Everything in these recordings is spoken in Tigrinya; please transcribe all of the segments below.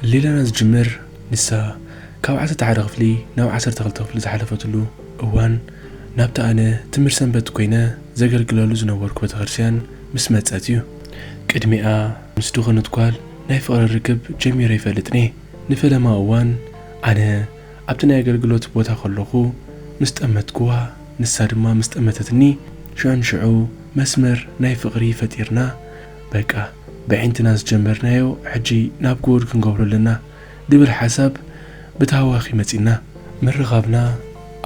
ሌላና ዝጅምር ንሳ ካብ ዓሰርተ ሓደ ክፍሊ ናብ ዓሰርተ ክልተ ክፍሊ ዝሓለፈትሉ እዋን ናብቲ ኣነ ትምህርቲ ሰንበት ኮይነ ዘገልግለሉ ዝነበርኩ ቤተክርስትያን ምስ መጸት እዩ። ቅድሚኣ ምስ ድኾነት ጓል ናይ ፍቕሪ ርክብ ጀሚረ ይፈልጥኒ። ንፈለማ እዋን ኣነ ኣብቲ ናይ ኣገልግሎት ቦታ ከለኹ ምስ ጠመትኩዋ፣ ንሳ ድማ ምስ ጠመተትኒ፣ ሽዑ ንሽዑ መስመር ናይ ፍቕሪ ፈጢርና። በቃ ብዒንትና ዝጀመርናዮ ሕጂ ናብ ግቡር ክንገብሮ ኣለና ድብል ሓሳብ ብታህዋኽ ይመጺና። ምርኻብና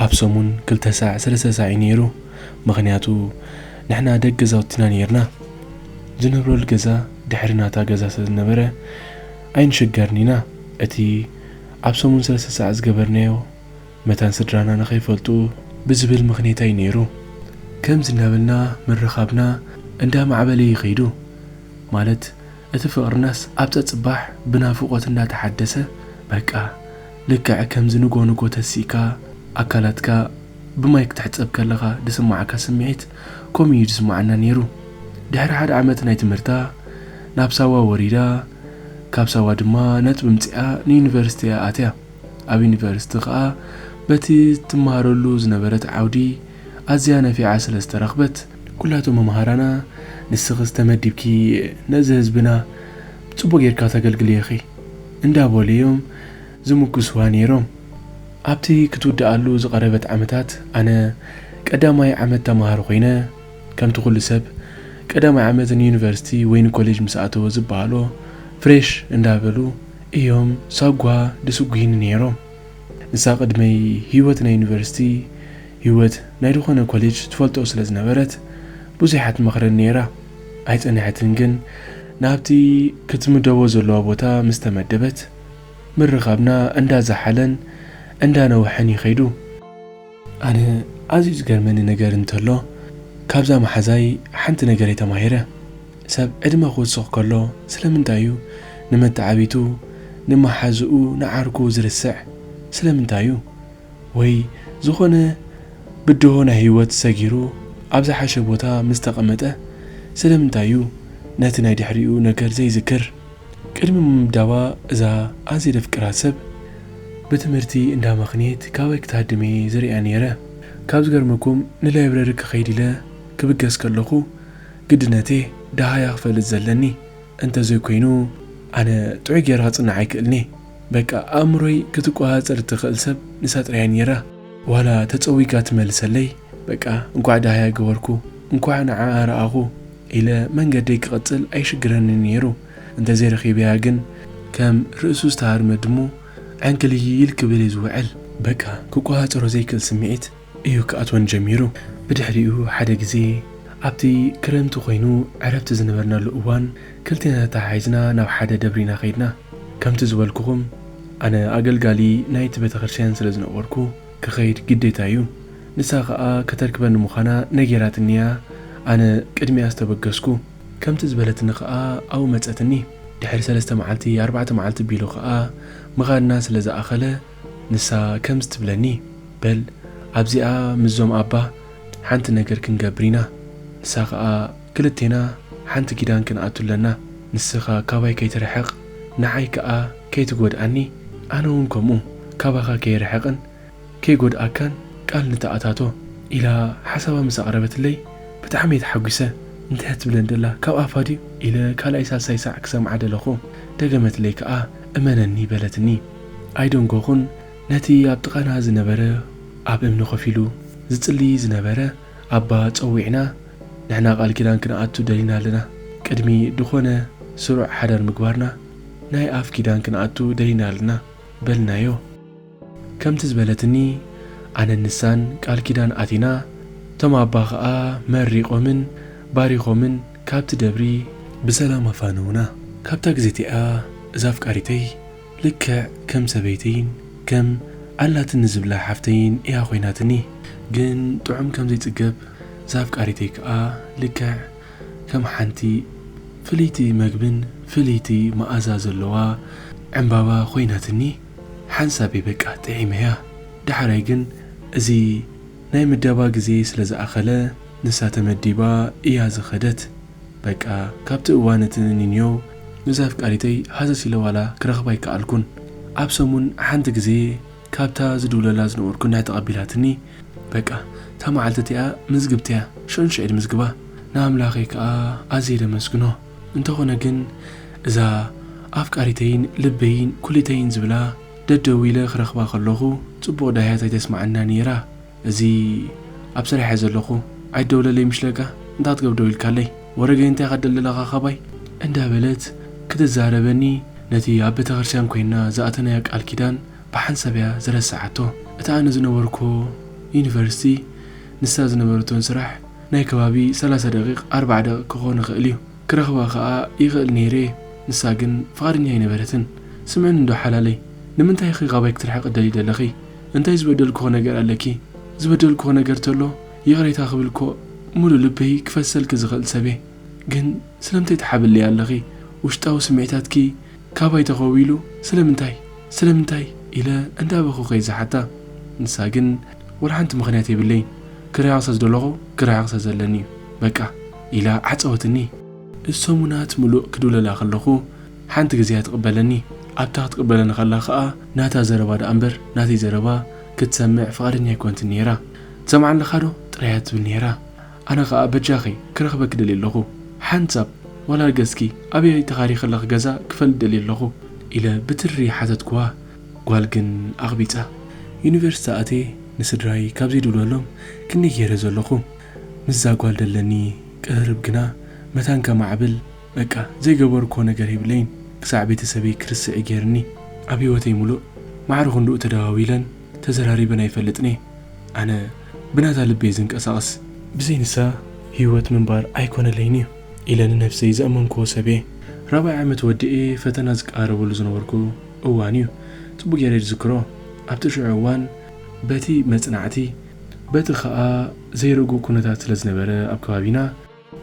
ኣብ ሰሙን ክልተ ሳዕ ሰለስተ ሳዕ እዩ ነይሩ። ምኽንያቱ ንሕና ደገ ገዛውትና ነይርና። ዝነብረሉ ገዛ ድሕሪ ናታ ገዛ ስለ ዝነበረ ኣይንሽገርን ኢና። እቲ ኣብ ሰሙን ሰለስተ ሳዕ ዝገበርናዮ መታን ስድራና ንኸይፈልጡ ብዝብል ምኽንያት እዩ ነይሩ። ከምዚ እናበልና ምርኻብና እንዳማዕበለ ይኸይዱ። ማለት እቲ ፍቕርናስ ኣብ ጸጽባሕ ብናፍቖት እንዳተሓደሰ፣ በቃ ልክዕ ከምዚ ንጎ ንጎ ተሲእካ ኣካላትካ ብማይ ክትሕጸብ ከለኻ ዝስማዓካ ስምዒት ከምኡ እዩ ዝስማዓና ነይሩ። ድሕሪ ሓደ ዓመት ናይ ትምህርታ ናብ ሳዋ ወሪዳ፣ ካብ ሳዋ ድማ ነጥቢ ምጽኣ ንዩኒቨርሲቲ እያ ኣትያ። ኣብ ዩኒቨርሲቲ ኸኣ በቲ ትመሃረሉ ዝነበረት ዓውዲ ኣዝያ ነፊዓ ስለ ዝተረኽበት፣ ኩላቶም መምሃራና "ንስኽስ ተመዲብኪ ነዚ ህዝብና ጽቡቕ ጌርካ ተገልግልዮ ኢኺ" እንዳበሉ እዮም ዝምጉስዋ ነይሮም። ኣብቲ ክትውድኣሉ ዝቐረበት ዓመታት ኣነ ቀዳማይ ዓመት ተማሃሪ ኮይነ፣ ከምቲ ኩሉ ሰብ ቀዳማይ ዓመት ንዩኒቨርሲቲ ወይ ንኮሌጅ ምስ ኣተወ ዝበሃሎ ፍሬሽ እንዳበሉ እዮም ሳጓ ድስጉይኒ ነይሮም። ንሳ ቅድመይ ህይወት ናይ ዩኒቨርሲቲ፣ ህይወት ናይ ዝኾነ ኮሌጅ ትፈልጦ ስለ ዝነበረት ብዙሕ እያ ትመኽረኒ ነይራ። ኣይጸንሐትን ግን ናብቲ ክትምደቦ ዘለዋ ቦታ ምስ ተመደበት ምርኻብና እንዳዛሓለን እንዳነውሐን ይኸይዱ። ኣነ ኣዝዩ ዝገርመኒ ነገር እንተሎ፣ ካብዛ መሓዛይ ሓንቲ ነገር እየ ተማሂረ። ሰብ ዕድመ ክውስኽ ከሎ ስለምንታይ እዩ ንመተዓቢቱ፣ ንመሓዝኡ፣ ንዓርኩ ዝርስዕ? ስለምንታይ እዩ? ወይ ዝኾነ ብድሆ ናይ ህይወት ሰጊሩ ኣብ ዝሓሸ ቦታ ምስ ተቐመጠ ስለምንታይ እዩ ነቲ ናይ ድሕሪኡ ነገር ዘይዝክር? ቅድሚ ምምዳባ እዛ ኣዝየ ዘፍቅራ ሰብ ብትምህርቲ እንዳመኽንየት ካበይ ክትሃድም እየ ዝርእያ ነይረ። ካብ ዝገርመኩም ንላይብረሪ ክኸይድ ኢለ ክብገስ ከለኹ ግድነቴ ደሃያ ክፈልጥ ዘለኒ። እንተዘይኮይኑ ኣነ ጥዑይ ጌረ ክጽናዕ ኣይክእልኒ። በቃ ኣእምሮይ ክትቆጻጸር እትኽእል ሰብ ንሳ ጥራይ እያ ነይራ። ዋላ ተጸዊጋ ትመልሰለይ፣ በቃ እንኳዕ ደሃያ ገበርኩ፣ እንኳዕ ንዓኣ ረኣኹ ኢለ መንገደይ ክቕጽል ኣይሽግረንን ነይሩ። እንተዘይረኺበያ ግን ከም ርእሱ ዝተሃርመ ድሙ ዕንክልይል ክብል እዩ ዝውዕል። በቃ ክቆጻጸሮ ዘይክእል ስምዒት እዩ ክኣትወን ጀሚሩ። ብድሕሪኡ ሓደ ግዜ ኣብቲ ክረምቲ ኮይኑ ዕረፍቲ ዝነበርናሉ እዋን ክልቴና ተተሓሒዝና ናብ ሓደ ደብሪና ከይድና። ከምቲ ዝበልኩኹም ኣነ ኣገልጋሊ ናይቲ ቤተክርስትያን ስለ ዝነበርኩ ክኸይድ ግዴታ እዩ። ንሳ ኸኣ ከተርክበኒ ምዃና ነጊራትኒ እያ። ኣነ ቅድሚኣ ዝተበገስኩ። ከምቲ ዝበለትኒ ኸኣ ኣብኡ መጸትኒ። ድሕሪ ሰለስተ መዓልቲ፣ ኣርባዕተ መዓልቲ ቢሉ ኸኣ ምኻድና ስለ ዝኣኸለ ንሳ ከምዚ ትብለኒ፣ "በል ኣብዚኣ ምስዞም ኣባ ሓንቲ ነገር ክንገብር ኢና። ንሳ ኸኣ ክልቴና ሓንቲ ኪዳን ክንኣቱ ኣለና። ንስኻ ካባይ ከይትርሕቕ፣ ንዓይ ከኣ ከይትጎድኣኒ፣ ኣነ እውን ከምኡ ካባኻ ከይርሕቕን ከይጎድኣካን ቃል ንተኣታቶ" ኢላ ሓሳባ ምስ ኣቕረበትለይ ብጣዕሚ እየ ተሓጒሰ። "እንታይ እያ ትብለኒ ደላ? ካብ ኣፋ ድዩ?" ኢለ ካልኣይ ሳልሳይ ሳዕ ክሰምዓ ደለኹ። ደገመትለይ ከኣ፣ "እመነኒ" በለትኒ። ኣይደንጎኹን። ነቲ ኣብ ጥቓና ዝነበረ ኣብ እምኒ ኮፍ ኢሉ ዝጽሊ ዝነበረ ኣባ ጸዊዕና፣ "ንሕና ቃል ኪዳን ክንኣቱ ደሊና ኣለና። ቅድሚ ድኾነ ስሩዕ ሓዳር ምግባርና ናይ ኣፍ ኪዳን ክንኣቱ ደሊና ኣለና" በልናዮ። ከምቲ ዝበለትኒ ኣነን ንሳን ቃል ኪዳን ኣቲና። እቶም ኣባ ኸኣ መሪቖምን ባሪኾምን ካብቲ ደብሪ ብሰላም ኣፋነዉና። ካብታ ግዜ እቲኣ እዛ ኣፍቃሪተይ ልክዕ ከም ሰበይተይን ከም ኣላትኒ ዝብላ ሓፍተይን እያ ኮይናትኒ። ግን ጥዑም ከም ዘይጽገብ እዛ ኣፍቃሪተይ ከኣ ልክዕ ከም ሓንቲ ፍልይቲ መግብን ፍልይቲ መኣዛ ዘለዋ ዕምባባ ኮይናትኒ። ሓንሳበይ በቃ ጥዒመያ። ዳሕራይ ግን እዚ ናይ ምደባ ግዜ ስለ ዝኣኸለ ንሳ ተመዲባ እያ ዝኸደት። በቃ ካብቲ እዋን እቲ ንኒንዮ ነዛ ኣፍቃሪተይ ሃሰስ ኢለ ዋላ ክረኽባ ኣይከኣልኩን። ኣብ ሰሙን ሓንቲ ግዜ ካብታ ዝድውለላ ዝነበርኩ እንድሕር ተቐቢላትኒ፣ በቃ፣ እታ መዓልቲ እቲኣ ምዝግብቲ እያ፣ ሽዑ ንሽዑ እየ ዝምዝግባ። ንኣምላኸይ ከኣ ኣዝየ ደመስግኖ። እንተኾነ ግን፣ እዛ ኣፍቃሪተይን ልበይን ኩሊተይን ዝብላ፣ ደደዊለ ክረኽባ ከለኹ፣ ጽቡቕ ዳህያት ኣይተስምዓና ነይራ። እዚ ኣብ ስራሕ እየ ዘለኹ፣ ኣይትደውለለይ ምሽለካ፣ እንታይ ክትገብር ደው ኢልካለይ? ወረገይ እንታይ ኢኻ ትደሊ ዘለኻ ካባይ? እንዳበለት ክትዛረበኒ፣ ነቲ ኣብ ቤተክርስትያን ኮይና ዝኣተናዮ ቃል ኪዳን ብሓንሳብ እያ ዝረስዓቶ። እታ ኣነ ዝነበርኩ ዩኒቨርሲቲ፣ ንሳ ዝነበረቶን ስራሕ ናይ ከባቢ ሰላሳ ደቂቕ፣ ኣርባዓ ደቂቕ ክኾን ይኽእል እዩ። ክረኽባ ኸኣ ይኽእል ነይረ። ንሳ ግን ፍቓደኛ ኣይነበረትን። ስምዕኒ እንዶ ሓላለይ፣ ንምንታይ ኢኺ ካባይ ክትርሕቂ ትደልዪ ዘለኺ? እንታይ ዝበደልኩኺ ነገር ኣለኪ? ዝበደልኩኺ ነገር ተሎ ይቕሬታ ክብል እኮ ሙሉእ ልበይ ክፈሰልኪ ዝኽእል ሰብ እየ። ግን ስለምንታይ ትሓብልለይ ኣለኺ? ውሽጣዊ ስምዒታትኪ ካባይ ተኸዊሉ ስለምንታይ? ስለምንታይ? ኢለ እንዳበኹ ከይዝሓታ። ንሳ ግን ወላ ሓንቲ ምኽንያት የብለይን። ክረሕቕ ስለ ዝደለኹ ክረሕቕ ስለ ዘለኒ እዩ። በቃ፣ ኢላ ዓጸወትኒ። ሰሙናት ምሉእ ክድውለላ ከለኹ ሓንቲ ግዜ እያ ትቕበለኒ። ኣብታ ክትቅበለኒ ከላ ኸኣ ናታ ዘረባ ደኣ እምበር ናተይ ዘረባ ክትሰምዕ ፍቓደኛ ኣይኮነትን ነይራ። "ትሰምዓኒ ኣለኻ ዶ?" ጥራይ እያ ትብል ነይራ። ኣነ ኸኣ "በጃኺ ክረኽበኪ ደልየ ኣለኹ። ሓንሳብ ዋላ ገጽኪ ኣበይ ተኻሪኺ ኣለኺ ገዛ ክፈልጥ ደልየ ኣለኹ" ኢለ ብትሪ ሓተትኩዋ። ጓል ግን ኣቕቢጻ። ዩኒቨርሲቲ ኣትየ ንስድራይ ካብ ዘይድውለሎም ክንደይ ገይረ ዘለኹ። ምስዛ ጓል ደለኒ ቅርርብ ግና መታን ከማዕብል፣ በቃ፣ ዘይገበርኩዎ ነገር የብለይን። ክሳዕ ቤተሰበይ ክርስዕ ገይርኒ። ኣብ ህይወተይ ሙሉእ ማዕረ ክንድኡ ተደዋዊለን ተዘራሪበን ኣይፈልጥን እየ። ኣነ ብናታ ልበይ ዝንቀሳቐስ። ብዘይ ንሳ ህይወት ምንባር ኣይኮነለይን እዩ ኢለ ንነብሰይ ዘእመንኩዎ ሰብ እየ። ራብዓይ ዓመት ወዲኤ ፈተና ዝቀራረበሉ ዝነበርኩ እዋን እዩ። ጽቡቕ ገይረ ዝዝክሮ። ኣብቲ ሽዑ እዋን በቲ መጽናዕቲ፣ በቲ ኸኣ ዘይርጉእ ኩነታት ስለ ዝነበረ ኣብ ከባቢና፣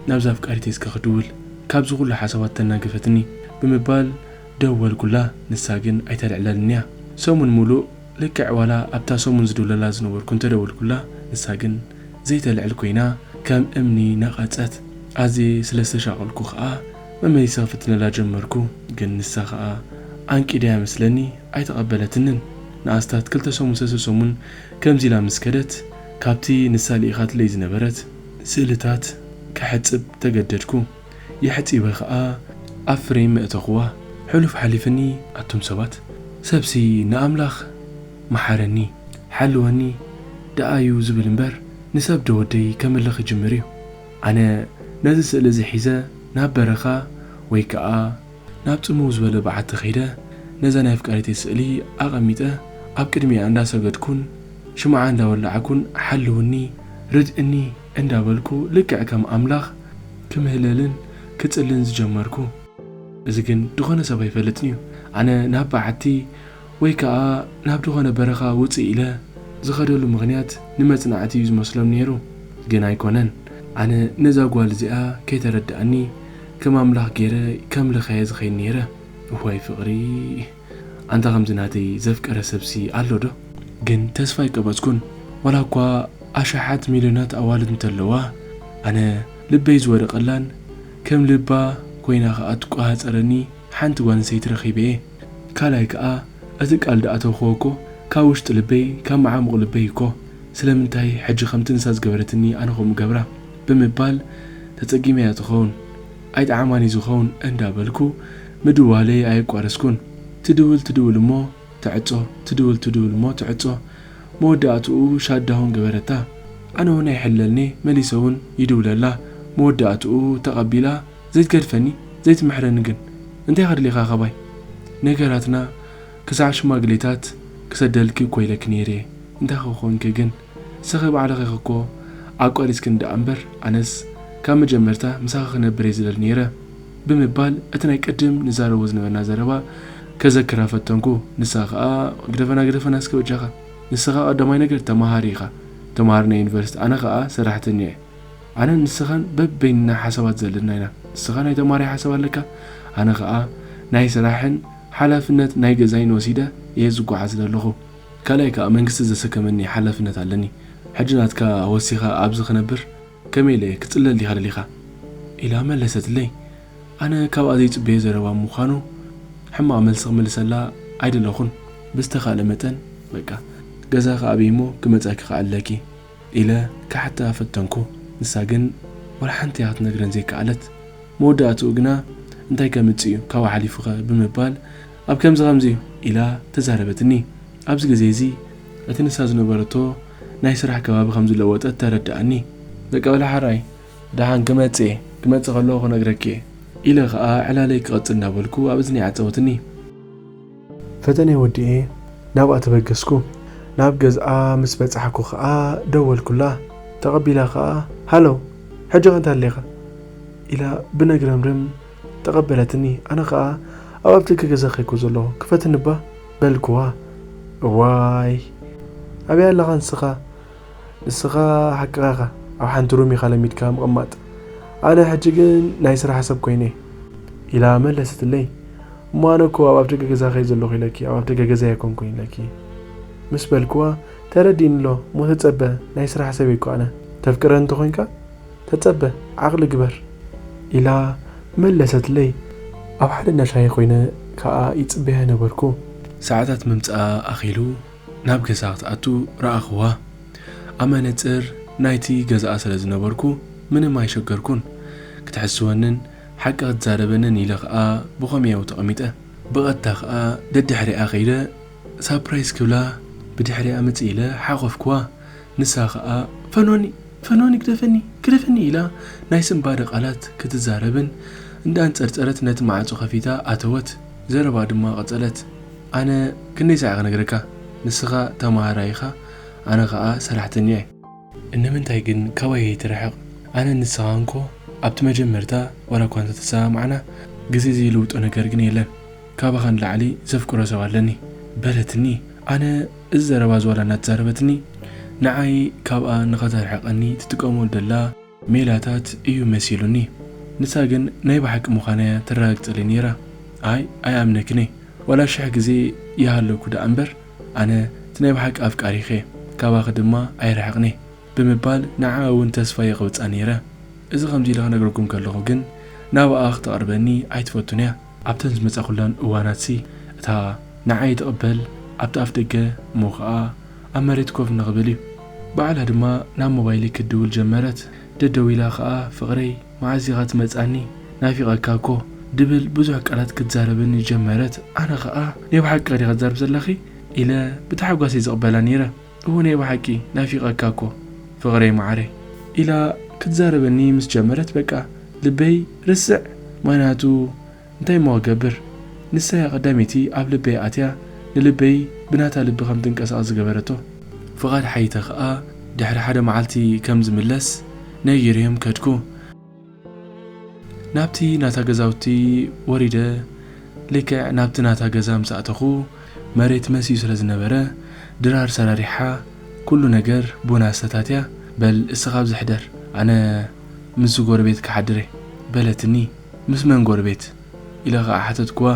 "ናብዛ ኣፍቃሪተይ እስከ ክድውል፣ ካብዚ ኩሉ ሓሳባት ተናገፈትኒ" ብምባል ደወልኩላ። ንሳ ግን ኣይተልዕለልንያ። ሰሙን ሙሉእ ልክዕ ዋላ ኣብታ ሰሙን ዝድውለላ ዝነበርኩ እንተደወልኩላ፣ ንሳ ግን ዘይተልዕል ኮይና ከም እምኒ ነቐጸት። ኣዝየ ስለ ዝተሻቐልኩ ኸኣ መመሊሰ ክፍትነላ ጀመርኩ። ግን ንሳ ኸኣ ኣንቂዳያ መስለኒ ኣይተቐበለትንን። ንኣስታት ክልተ ሰሙን፣ ሰለስተ ሰሙን ከምዚ ኢላ ምስ ከደት፣ ካብቲ ንሳ ልኢኻትለይ ዝነበረት ስእልታት ክሕጽብ ተገደድኩ። የሕጺበ ኸኣ ኣብ ፍሬም መእተኹዋ። ሕሉፍ ሓሊፍኒ፣ ኣቱም ሰባት፣ ሰብሲ ንኣምላኽ "መሓረኒ፣ ሓልወኒ" ደኣ እዩ ዝብል እምበር፣ ንሰብ ዶ ወደይ ከምልኽ ይጅምር እዩ። ኣነ ነዚ ስእሊ እዚ ሒዘ ናብ በረኻ ወይ ከኣ ናብ ጽምው ዝበለ በዓቲ ከይደ፣ ነዛ ናይ ኣፍቃሪተይ ስእሊ ኣቐሚጠ፣ ኣብ ቅድሚኣ እንዳሰገድኩን ሽምዓ እንዳወላዕኩን "ሓልውኒ፣ ርድእኒ" እንዳበልኩ፣ ልክዕ ከም ኣምላኽ ክምህለልን ክጽልን ዝጀመርኩ። እዚ ግን ዝኾነ ሰብ ኣይፈልጥን እዩ። ኣነ ናብ በዓቲ ወይ ከኣ ናብ ዝኾነ በረኻ ውጽእ ኢለ ዝኸደሉ ምኽንያት ንመጽናዕቲ እዩ ዝመስሎም ነይሩ። ግን ኣይኮነን። ኣነ ነዛ ጓል እዚኣ ከይተረድኣኒ፣ ከም ኣምላኽ ገይረ ከምልኸያ ዝኸይድ ነይረ። እዋይ ፍቕሪ! ኣንታ ከምዚ ናተይ ዘፍቀረ ሰብሲ ኣሎ ዶ? ግን ተስፋ ኣይቀበጽኩን። ዋላ እኳ ኣሽሓት ሚልዮናት ኣዋልድ እንተለዋ፣ ኣነ ልበይ ዝወደቐላን ከም ልባ ኮይና ከኣ ትቆሃጸረኒ ሓንቲ ጓል ኣንስተይቲ ረኺበ እየ። ካልኣይ ከኣ፣ እቲ ቃል ደኣ ተውክዎ እኮ ካብ ውሽጢ ልበይ፣ ካብ መዓሙቕ ልበይ እኮ። ስለምንታይ ሕጂ ከምቲ ንሳ ዝገበረትኒ ኣነ ከምኡ ገብራ? ብምባል፣ ተጸጊመያ ትኸውን፣ ኣይጠዓማን እዩ ዝኸውን እንዳበልኩ ምድዋለይ ኣየቋረጽኩን። ትድውል ትድውል እሞ ትዕጾ፣ ትድውል ትድውል እሞ ትዕጾ። መወዳእትኡ ሻትዳውን ገበረታ። ኣነ እውን ኣይሕለልኒ፣ መሊሰ እውን ይድውለላ። መወዳእትኡ ተቐቢላ ዘይትገድፈኒ፣ ዘይትምሕረኒ ግን እንታይ ከድልየካ ካባይ? ነገራትና ክሳዕ ሽማግሌታት ክሰደልኪ እኮ ኢለኪ ነይረ። እንታይ ክኾንኪ ግን? ንስኺ ባዕልኺ እኮ ኣቋሪጽክኒ ደኣ እምበር፣ ኣነስ ካብ መጀመርታ ምሳኺ ክነብር እየ ዝደሊ ነይረ። ብምባል እቲ ናይ ቅድም ንዛረቦ ዝነበርና ዘረባ ከዘክራ ፈተንኩ። ንሳ ኸኣ፣ "ግደፈና፣ ግደፈና እስከ በጃኻ። ንስኻ ቀዳማይ ነገር ተማሃሪ ኢኻ፣ ተማሃሪ ናይ ዩኒቨርሲቲ፣ ኣነ ኸኣ ሰራሕተኛ እየ። ኣነን ንስኻን በበይንና ሓሳባት ዘለና ኢና። ንስኻ ናይ ተማሪ ሓሳብ ኣለካ፣ ኣነ ኸኣ ናይ ስራሕን ሓላፍነት ናይ ገዛይን ወሲደ እየ ዝጓዓዝ ዘለኹ። ካልኣይ ከኣ መንግስቲ ዘሰከመኒ ሓላፍነት ኣለኒ። ሕጂ ናትካ ወሲኻ ኣብዚ ክነብር ከመይ ኢለ እየ? ክጽለል ዲኻ ደሊኻ?" ኢላ መለሰትለይ። ኣነ ካብኣ ዘይጽበዮ ዘረባ ምዃኑ ሕማቕ መልሲ ክምልሰላ ኣይደለኹን። ብዝተኻእለ መጠን፣ በቃ፣ ገዛኺ ኣበይ እሞ ክመጻኪ ከኣ ኣለኪ፣ ኢለ ክሓታ ፈተንኩ። ንሳ ግን ዋላ ሓንቲ እያ ክትነግረን ዘይከኣለት። መወዳእትኡ ግና፣ እንታይ ከምጽእ እዩ፣ ካብኡ ሓሊፉኸ ብምባል፣ ኣብ ከምዚ ከምዚ እዩ፣ ኢላ ተዛረበትኒ። ኣብዚ ግዜ እዚ፣ እቲ ንሳ ዝነበረቶ ናይ ስራሕ ከባቢ ከም ዝለወጠት ተረድኣኒ። በቃ፣ በላ ሓራይ፣ ደሓን ክመጽእ እየ፣ ክመጽእ ከለኹ ክነግረኪ እየ፣ ኢለ ኸኣ ዕላለይ ክቐጽል እንዳበልኩ ኣብ እዝኒ ዓጸወትኒ። ፈተነይ ወዲኤ ናብኣ ተበገስኩ። ናብ ገዝኣ ምስ በጻሕኩ ኸኣ ደወልኩላ። ተቐቢላ ኸኣ፣ ሃሎ፣ ሕጂ ኸ እንታይ ኣሊኻ? ኢላ ብነግረምርም ተቐበለትኒ። ኣነ ኸኣ ኣብ ኣፍደገ ገዛ ኸይኮ ዘለኹ፣ ክፈትኒ እባ በልኩዋ። እዋይ፣ ኣበይ ኣለኻ ንስኻ? ንስኻ ሓቅኻ ኢኻ፣ ኣብ ሓንቲ ሩም ኢኻ ለሚድካ ምቕማጥ። ኣነ ሕጂ ግን ናይ ስራሕ ሰብ ኮይነ፣ ኢላ መለሰትለይ። እሞ ኣነ እኮ ኣብ ኣፍደገ ገዛኺ እየ ዘለኹ ኢለኪ፣ ኣብ ኣፍደገ ገዛይ ኣይኮንኩን ኢለኪ ምስ በልኩዋ፣ ተረዲእኒ ኣሎ፣ እሞ ተጸበ፣ ናይ ስራሕ ሰብ እየ እኮ ኣነ። ተፍቅረኒ እንተኾይንካ፣ ተጸበ፣ ዓቕሊ ግበር፣ ኢላ መለሰትለይ። ኣብ ሓደ እንዳ ሻሂ ኮይነ ከኣ ይጽበያ ነበርኩ። ሰዓታት ምምጽኣ ኣኺሉ ናብ ገዛ ክትኣቱ ረኣኽዋ። ኣብ መነጽር ናይቲ ገዛኣ ስለ ዝነበርኩ ምንም ኣይሸገርኩን። ክትሕስወንን ሓቂ ክትዛረበንን ኢለ ከኣ ብኸምያዊ ተቐሚጠ። ብቐጥታ ከኣ ደድሕሪኣ ከይደ ሳፕራይዝ ክብላ ብድሕሪኣ ምጽእ ኢለ ሓቖፍክዋ። ንሳ ከኣ፣ "ፈኖኒ፣ ፈኖኒ፣ ግደፈኒ፣ ግደፈኒ" ኢላ ናይ ስንባደ ቃላት ክትዛረብን እንዳኣንጸርጸረት ነቲ ማዕጾ ከፊታ ኣተወት። ዘረባ ድማ ቀጸለት። ኣነ፣ "ክንደይ ሳዕ ክነግረካ? ንስኻ ተማሃራይ ኢኻ፣ ኣነ ከኣ ሰራሕተኛ እየ። ንምንታይ ግን ካባይ ኣይትርሕቕ? ኣነ ንስኻ እንኮ ኣብቲ መጀመርታ ዋላ እኳ እንተተሰማማዕና፣ ግዜ ዘይልውጦ ነገር ግን የለን። ካባኻ ንላዕሊ ዘፍቅሮ ሰብ ኣለኒ" በለትኒ። ኣነ እዚ ዘረባ እዚ ዋላ እናተዛረበትኒ፣ ንዓይ ካብኣ ንኸተርሕቐኒ ትጥቀመሉ ዘላ ሜላታት እዩ መሲሉኒ። ንሳ ግን ናይ ብሓቂ ምዃና እያ ተረጋግጸለይ ነይራ። ኣይ፣ ኣይኣምነክን እየ። ዋላ ሽሕ ግዜ ይሃለኩ ደኣ እምበር፣ ኣነ እቲ ናይ ብሓቂ ኣፍቃሪኺ እየ። ካባኺ ድማ ኣይርሕቕን እየ። ብምባል ንዓኣ እውን ተስፋ የቕብጻ ነይረ። እዚ ከምዚ ኢለ ክነግረኩም ከለኹ ግን ናብኣ ክተቕርበኒ ኣይትፈቱን እያ። ኣብተን ዝመጻኹላን እዋናትሲ እታ ንዓይ ትቕበል ኣብቲ ኣፍ ደገ እሞ ኸኣ ኣብ መሬት ኮፍ ንኽብል እዩ። ባዕላ ድማ ናብ ሞባይለይ ክትድውል ጀመረት። ደደዊላ ኸኣ ፍቕረይ መዓዝ ኢኻ ትመጻኒ? ናፊቐካ እኮ ድብል ብዙሕ ቃላት ክትዛረበኒ ጀመረት። ኣነ ኸኣ ናይ ብሓቂ ዲኻ ትዛረብ ዘለኺ? ኢለ ብታሕጓስ እየ ዝቕበላ ነይረ። እወ ናይ ብሓቂ ናፊቐካ እኮ ፍቕረይ መዓረይ ኢላ ክትዛረበኒ ምስ ጀመረት በቃ ልበይ ርስዕ። ምኽንያቱ እንታይ እሞ ክገብር? ንሳ እያ ቀዳመይቲ ኣብ ልበይ ኣትያ ንልበይ ብናታ ልቢ ከም ትንቀሳቐስ ዝገበረቶ። ፍቓድ ሓይተ ኸኣ ድሕሪ ሓደ መዓልቲ ከም ዝምለስ ነጊረዮም ከድኩ። ናብቲ ናታ ገዛውቲ ወሪደ ልክዕ ናብቲ ናታ ገዛ ምስ ኣተኹ መሬት መሲዩ ስለ ዝነበረ ድራር ሰራሪሓ ኩሉ ነገር ቡና ኣሰታትያ በል እስኻ ኣብዚ ሕደር ኣነ ምስ ጎረቤት ክሓድር እየ በለትኒ። ምስ መን ጎረቤት? ኢለ ኸዓ ሓተትኩዋ።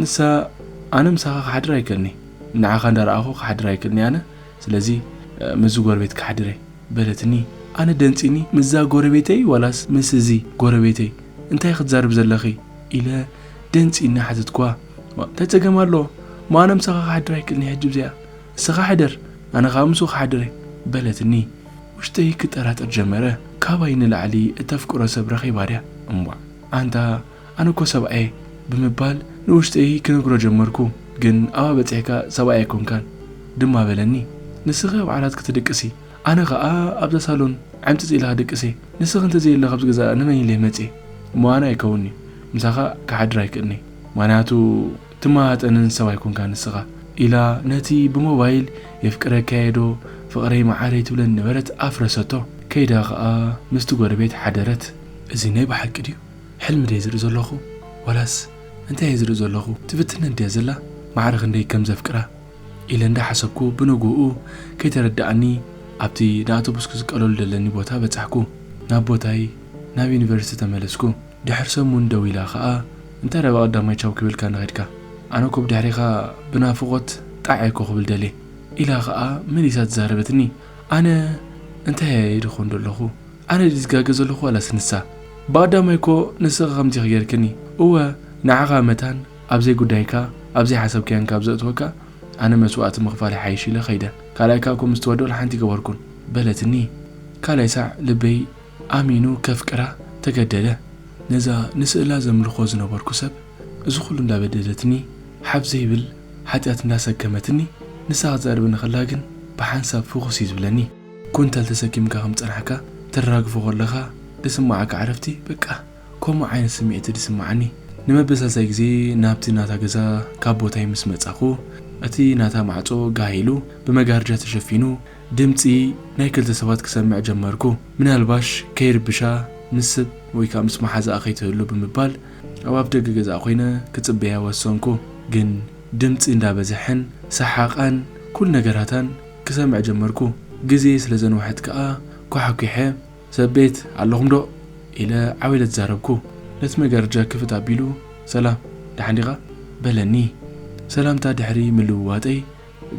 ንሳ ኣነ ምሳኻ ክሓድር ኣይክእልኒ ንዓኻ እንዳረኣኹ ክሓድር ኣይክእልኒ ኣነ ስለዚ ምስዚ ጎረቤት ክሓድር እየ በለትኒ። ኣነ ደንጺኒ፣ ምስዛ ጎረቤተይ ዋላስ ምስ እዚ ጎረቤተይ? እንታይ ክትዛርብ ዘለኺ? ኢለ ደንጺኒ ሓተትኩዋ። እንታይ ጸገም ኣለዎ? እሞ ኣነ ምሳኻ ክሓድር ኣይክእልን ሕጂ ብዚኣ። እስኻ ሕደር፣ ኣነ ኸኣ ምስኡ ክሓድር እየ በለትኒ። ውሽጠይ ክጠራጠር ጀመረ። ካባይ ንላዕሊ እተፍቅሮ ሰብ ረኺባ ድያ? እምቧዕ ኣንታ ኣነ እኮ ሰብኣየ ብምባል ንውሽጠይ ክነግሮ ጀመርኩ። ግን ኣብኣ በጺሕካ ሰብኣይ ኣይኮንካን ድማ በለኒ። ንስኺ ኣብ ዓራት ክትድቅሲ ኣነ ኸኣ ኣብዛ ሳሎን ዕምጽጽ ኢለ ክድቅስ እየ። ንስኺ እንተዘየለ ካብዚ ገዛ ንመን ኢለ መጽየ? እሞ ኣነ ኣይከውንን'ዩ። ምሳኻ ክሓድር ኣይክእልን'የ። ምኽንያቱ ትመጣጠንን ሰብ ኣይኮንካን ንስኻ። ኢላ ነቲ ብሞባይል የፍቅረካ'የ ዶ ፍቕረይ መዓረይ ትብለኒ ነበረት ኣፍረሰቶ። ከይዳ ኸኣ ምስቲ ጎረቤት ሓደረት። እዚ ናይ ብሓቂ ድዩ? ሕልሚ ድየ ዝርኢ ዘለኹ? ዋላስ እንታይ እየ ዝርኢ ዘለኹ? ትፍትነኒ ድያ ዘላ? ማዕረ ክንደይ ከም ዘፍቅራ? ኢለ እንዳሓሰብኩ ብንግሆኡ ከይተረድኣኒ ኣብቲ ንኣውቶቡስ ክስቀለሉ ደለኒ ቦታ በጻሕኩ። ናብ ቦታይ፣ ናብ ዩኒቨርሲቲ ተመለስኩ። ድሕሪ ሰሙን ደዊላ ኸኣ፣ "እንታይ ደኣ ብቐዳማይ ቻው ክብልካ ንኸድካ? ኣነ እኮ ብድሕሪኻ ብናፍቖት ጣዕ እኮ ክብል ደልየ" ኢላ ኸኣ መሊሳ ተዛረበትኒ። ኣነ እንታይ እየ ድኾን ደለኹ? ኣነ ድዝጋገ ዘለኹ ዋላስ ንሳ? ብቐዳማይ እኮ ንስኺ ከምዚ ኢኺ ጌርክኒ። እወ፣ ንዓኻ መታን ኣብ ዘይጉዳይካ፣ ኣብ ዘይሓሰብካዮን ካብ ዘእትወካ፣ ኣነ መስዋእቲ ምኽፋል ይሓይሽ ኢለ ኸይደ። ካልኣይ ከኣ እኮ ምስ ትወድኦ ሓንቲ ገበርኩን፣ በለትኒ። ካልኣይ ሳዕ ልበይ ኣሚኑ ከፍቅራ ተገደደ። ነዛ ንስእላ ዘምልኾ ዝነበርኩ ሰብ፣ እዚ ኹሉ እንዳበደለትኒ፣ ሓፍ ዘይብል ሓጢኣት እንዳሰከመትኒ፣ ንሳ ክትዛረበኒ ከላ ግን ብሓንሳብ ፍኹስ እዩ ዝብለኒ። ኩንታል ተሰኪምካ ከም ዝጸናሕካ ተራግፎ ከለኻ ዝስምዓካ ዕረፍቲ፣ በቃ፣ ከምኡ ዓይነት ስምዒት እዩ ዝስምዓኒ። ንመበሳሳይ ግዜ ናብቲ ናታ ገዛ ካብ ቦታይ ምስ መጻኹ፣ እቲ ናታ ማዕጾ ጋህ ኢሉ ብመጋረጃ ተሸፊኑ፣ ድምጺ ናይ ክልተ ሰባት ክሰምዕ ጀመርኩ። ምናልባሽ ከይርብሻ ምስ ሰብ ወይ ከኣ ምስ መሓዛኣ ከይትህሉ ብምባል ኣብ ኣፍደገ ገዛኣ ኮይነ ክጽበያ ወሰንኩ። ግን ድምጺ እንዳበዝሐን ሰሓቓን ኩሉ ነገራታን ክሰምዕ ጀመርኩ። ግዜ ስለ ዘንውሐት ከኣ ኳሕኲሐ፣ "ሰብ ቤት ኣለኹም ዶ?" ኢለ ዓው ኢለ ተዛረብኩ። ነቲ መጋረጃ ክፍት ኣቢሉ፣ "ሰላም፣ ደሓን ዲኻ?" በለኒ። ሰላምታ ድሕሪ ምልውዋጠይ፣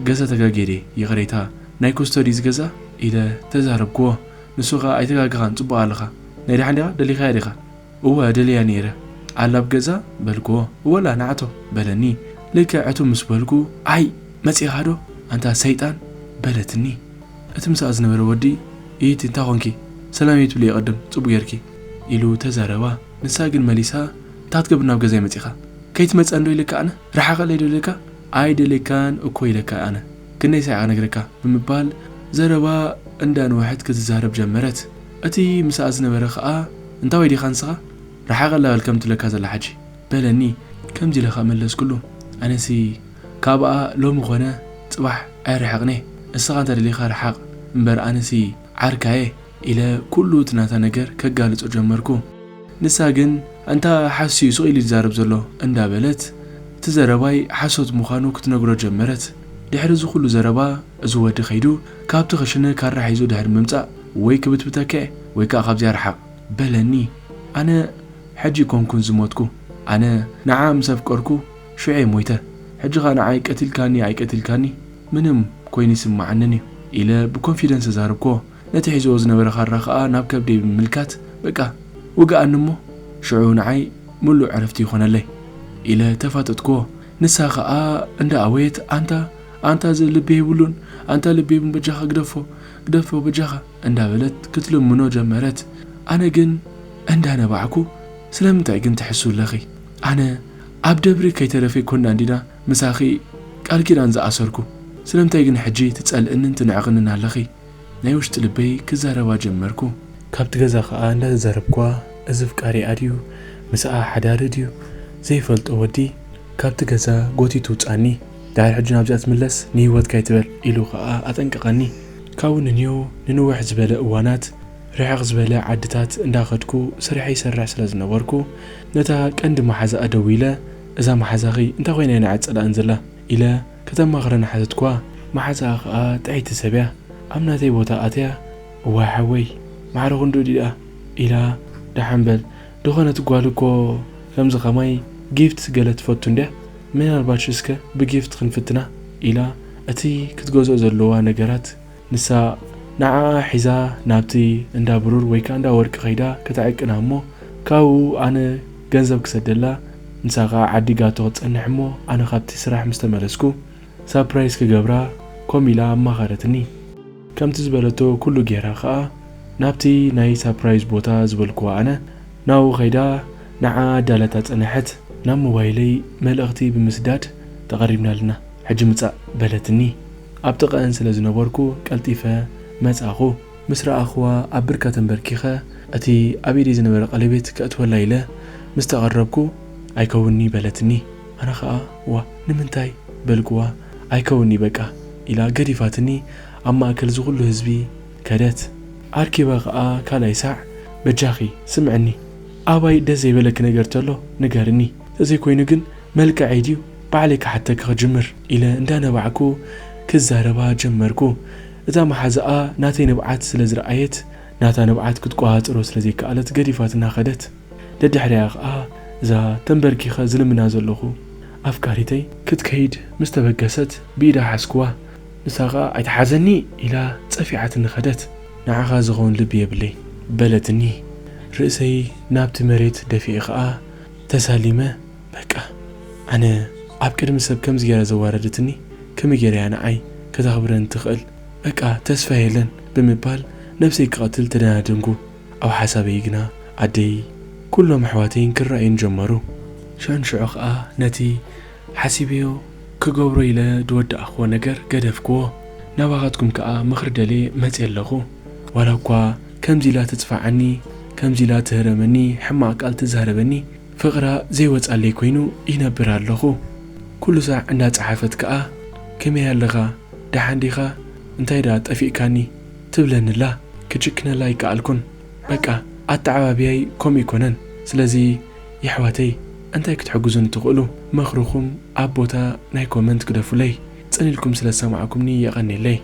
"ገዛ ተጋግየ ድየ? ይቕሬታ፣ ናይ ኩስቶዲ እዚ ገዛ?" ኢለ ተዛረብክዎ። ንሱ ኸኣ፣ "ኣይተጋገኻን፣ ጽቡቕ ኣለኻ። ናይ ደሓን ዲኻ? ደሊኻያ ዲኻ?" "እወ፣ ደልያ ነይረ። ኣላ ኣብ ገዛ?" በልክዎ። "እወላ፣ ንዓቶ" በለኒ። ልክዕ ዕቱ ምስ በልኩ፣ "ኣይ፣ መጺኻ ዶ? ኣንታ ሰይጣን!" በለትኒ። እቲ ምሳኣ ዝነበረ ወዲ፣ "ኢቲ፣ እንታይ ኾንኪ? ሰላም ኣይትብሊ የቐድም፣ ጽቡቕ ጌርኪ" ኢሉ ተዛረባ። ንሳ ግን መሊሳ፣ "እንታይ ክትገብር ናብ ገዛይ መጺኻ? ከይትመጽእ እንዶ ኢለካ ኣነ? ርሓቐለይ ዶ ኢለካ? ኣይደልየካን እኮ ኢለካ ኣነ። ክንደይ ሳዕ እየ ክነግረካ?" ብምባል ዘረባ እንዳንወሐት ክትዛረብ ጀመረት። እቲ ምሳኣ ዝነበረ ኸኣ፣ "እንታይ ወይ ዲኻ ንስኻ? ርሓቐላ በል ከም ትብለካ ዘላ ሕጂ" በለኒ። ከምዚ ኢለ ኸኣ መለስኩሉ። ኣነሲ ካብኣ ሎሚ ኾነ ጽባሕ ኣይርሕቕን እየ። ንስኻ እንተ ደሊኻ ርሓቕ እምበር ኣነሲ ዓርካየ ኢለ ኩሉ እቲ ናታ ነገር ከጋልጾ ጀመርኩ። ንሳ ግን ኣንታ ሓስዩ ሱቕ ኢሉ ይዛረብ ዘሎ እንዳበለት እቲ ዘረባይ ሓሶት ምዃኑ ክትነግሮ ጀመረት። ድሕሪ እዚ ኩሉ ዘረባ እዚ ወዲ ከይዱ ካብቲ ክሽነ ካራ ሒዙ ድሕሪ ምምጻእ ወይ ክብትብተካ እየ ወይ ከኣ ካብዚኣ ርሓቕ በለኒ። ኣነ ሕጂ ኮንኩን ዝሞትኩ። ኣነ ንዓ ምስ ኣፍቀርኩ ሽዑ እየ ሞይተ። ሕጂ ኸኣ ንዓይ ቀቲልካኒ ኣይቀቲልካኒ ምንም ኮይኑ ይስምዓንን እዩ ኢለ ብኮንፊደንስ ተዛረብክዎ። ነቲ ሒዝዎ ዝነበረ ካራ ኸኣ ናብ ከብደይ ብምምልካት፣ በቃ ውግኣኒ እሞ ሽዑ ንዓይ ምሉእ ዕረፍቲ ይኾነለይ ኢለ ተፋጠጥክዎ። ንሳ ኸኣ እንዳ ኣወየት፣ ኣንታ፣ ኣንታ እዚ ልቢ የብሉን፣ ኣንታ ልቢ የብሉን፣ በጃኻ ግደፎ፣ ግደፎ በጃኻ እንዳበለት ክትልምኖ ጀመረት። ኣነ ግን እንዳነባዕኩ፣ ስለምንታይ ግን ትሕሱ ኣለኺ? ኣነ ኣብ ደብሪ ከይተረፈ ይኮና እንዲና ምሳኺ ቃል ኪዳን ዝኣሰርኩ። ስለምንታይ ግን ሕጂ ትጸልእንን ትንዕቕንን ኣለኺ? ናይ ውሽጢ ልበይ ክዛረባ ጀመርኩ። ካብቲ ገዛ ኸኣ እንዳተዛረብኳ፣ እዚ ፍቃሪኣ ድዩ? ምስኣ ሓዳሪ ድዩ? ዘይፈልጦ ወዲ ካብቲ ገዛ ጎቲቱ ውጻኒ። ድሕሪ ሕጂ ናብዚኣ ትምለስ፣ ንህይወትካ ኣይትበል ኢሉ ኸኣ ኣጠንቀቐኒ። ካብኡ ንንዮ ንንውሕ ዝበለ እዋናት ርሕቕ ዝበለ ዓድታት እንዳኸድኩ ስርሐይ ይሰርሕ ስለ ዝነበርኩ፣ ነታ ቀንዲ መሓዛኣ ደዊለ፣ "እዛ መሓዛኺ እንታይ ኮይና እያ ንዓይ ትጸላእን ዘላ?" ኢለ ከተማኽረኒ ሓተትኳ። መሓዛኣ ኸኣ ጥዕይቲ ሰብ እያ። ኣብ ናተይ ቦታ ኣትያ፣ "እዋይ ሓወይ፣ ማዕረ ክንድኡ ድኣ?" ኢላ፣ "ደሓን በል፣ ዝኾነት ጓል እኮ ከምዚ ኸማይ ጊፍት ገለ ትፈቱ እንድያ፣ ምናልባሽ እስከ ብጊፍት ክንፍትና" ኢላ፣ እቲ ክትገዝኦ ዘለዋ ነገራት ንሳ ንዓኣ ሒዛ ናብቲ እንዳ ብሩር ወይ ከኣ እንዳ ወርቂ ከይዳ ከተዕቅና እሞ፣ ካብኡ ኣነ ገንዘብ ክሰደላ፣ ንሳ ከኣ ዓዲጋቶ ክትጸንሕ እሞ፣ ኣነ ካብቲ ስራሕ ምስ ተመለስኩ፣ ሳፕራይዝ ክገብራ ኮም ኢላ ኣማኸረትኒ። ከምቲ ዝበለቶ ኩሉ ጌራ ከኣ፣ ናብቲ ናይ ሳፕራይዝ ቦታ ዝበልክዋ ኣነ፣ ናብኡ ከይዳ ንዓ ኣዳለታ ጸነሐት። ናብ ሞባይለይ መልእኽቲ ብምስዳድ፣ "ተቐሪብና ኣለና፣ ሕጂ ምጻእ" በለትኒ። ኣብ ጥቓኣን ስለ ዝነበርኩ ቀልጢፈ መጻኹ። ምስ ረኣኽዋ ኣብ ብርካ ተንበርኪኸ፣ እቲ ኣብ ኢደይ ዝነበረ ቀለቤት ከእትወላ ኢለ ምስ ተቐረብኩ፣ "ኣይከውንን'ዩ" በለትኒ። ኣነ ኸኣ፣ "ዋ፣ ንምንታይ?" በልክዋ። "ኣይከውንን'ዩ በቃ" ኢላ ገዲፋትኒ ኣብ ማእከል እዚ ኩሉ ህዝቢ ከደት። ኣርኪባ ኸኣ ካልኣይ ሳዕ፣ "በጃኺ ስምዕኒ፣ ኣባይ ደስ ዘይበለኪ ነገር ተሎ ንገርኒ፣ ተዘይኮይኑ ግን መልክዐይ ድዩ ባዕለይ ክሓተኪ ክጅምር?" ኢለ እንዳነባዕኩ ክዛረባ ጀመርኩ። እታ መሓዛኣ ናተይ ንብዓት ስለ ዝረኣየት፣ ናታ ንብዓት ክትቆጻጸሮ ስለ ዘይከኣለት ገዲፋትና ከደት። ደድሕሪኣ ኸኣ እዛ ተንበርኪኸ ዝልምና ዘለኹ ኣፍቃሪተይ ክትከይድ ምስ ተበገሰት ብኢዳ ሓዝክዋ። ንሳ ኸኣ "ኣይትሓዘኒ" ኢላ ጸፊዓትኒ ከደት። "ንዓኻ ዝኸውን ልቢ የብለይ" በለትኒ። ርእሰይ ናብቲ መሬት ደፊኤ ኸኣ ተሳሊመ። በቃ ኣነ ኣብ ቅድሚ ሰብ ከምዚ ገይራ ዘዋረደትኒ ከመይ ገይራ እያ ንዓይ ከተኽብረን ትኽእል? በቃ ተስፋ የለን ብምባል ነብሰይ ክቐትል ተደናደንኩ። ኣብ ሓሳበይ ግና ኣደይ ኩሎም ኣሕዋተይን ክረኣዩን ጀመሩ። ሽዑን ሽዑ ኸኣ ነቲ ሓሲበዮ ክገብሮ ኢለ ዝወዳእክዎ ነገር ገደፍክዎ። ናባኻትኩም ከኣ ምኽሪ ደልየ መጽየ ኣለኹ። ዋላ እኳ ከምዚ ኢላ ትጽፋዓኒ፣ ከምዚ ኢላ ትህረመኒ፣ ሕማቕ ቃል ትዛረበኒ፣ ፍቕራ ዘይወጻለይ ኮይኑ ይነብር ኣለኹ። ኩሉ ሳዕ እንዳጸሓፈት ከኣ ከመይ ኣለኻ? ደሓን ዲኻ? እንታይ ደኣ ጠፊእካኒ? ትብለኒ ኣላ። ክጭክነላ ኣይከኣልኩን። በቃ ኣተዓባብያይ ከምኡ ኣይኮነን። ስለዚ የሕዋተይ እንታይ ክትሕግዙኒ ትኽእሉ? ምኽርኹም ኣብ ቦታ ናይ ኮመንት ግደፉለይ። ጽን ኢልኩም ስለ ዝሰማዕኩምኒ የቐንየለይ።